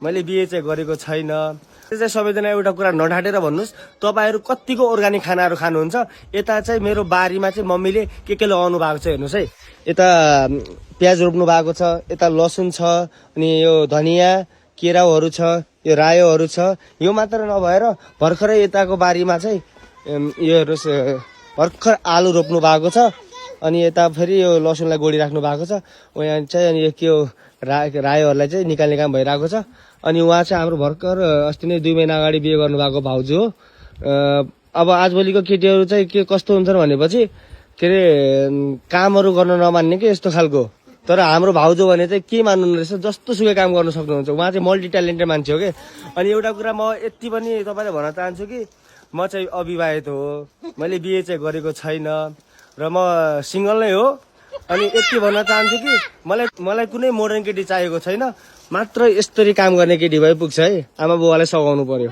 मैले बिहे चाहिँ गरेको छैन। त्यो चाहिँ सबैजना एउटा कुरा नढाटेर भन्नुहोस्, तपाईँहरू कतिको अर्ग्यानिक खानाहरू खानुहुन्छ। यता चाहिँ मेरो बारीमा चाहिँ मम्मीले के लगाउनु भएको छ हेर्नुहोस् है। यता प्याज रोप्नु भएको छ, यता लसुन छ, अनि यो धनियाँ केराउहरू छ, यो रायोहरू छ। यो मात्र नभएर भर्खरै यताको बारीमा चाहिँ यो हेर्नुहोस् भर्खर आलु रोप्नु भएको छ, अनि यता फेरि यो लसुनलाई गोडिराख्नु भएको छ। यहाँ चाहिँ अनि यो के हो रायोहरूलाई चाहिँ निकाल्ने काम भइरहेको छ। अनि उहाँ चाहिँ हाम्रो भर्खर अस्ति नै 2 महिना अगाडि बिहे गर्नुभएको भाउजू हो। अब आजभोलिको केटीहरू चाहिँ के कस्तो हुन्छन् भनेपछि के अरे कामहरू गर्न नमान्ने कि यस्तो खालको। तर हाम्रो भाउजू भने चाहिँ के मान्नु रहेछ, जस्तो सुकै काम गर्न सक्नुहुन्छ। उहाँ चाहिँ मल्टी ट्यालेन्टेड मान्छे हो कि। अनि एउटा कुरा म यति पनि तपाईँलाई भन्न चाहन्छु कि म चाहिँ अविवाहित हो, मैले बिहे चाहिँ गरेको छैन र म सिङ्गल नै हो। अनि यति भन्न चाहन्छु कि मलाई कुनै मोडर्न केटी चाहिएको छैन, मात्र यस्तरी काम गर्ने केटी भए पुग्छ है। आमा बुवालाई सघाउनु पर्यो।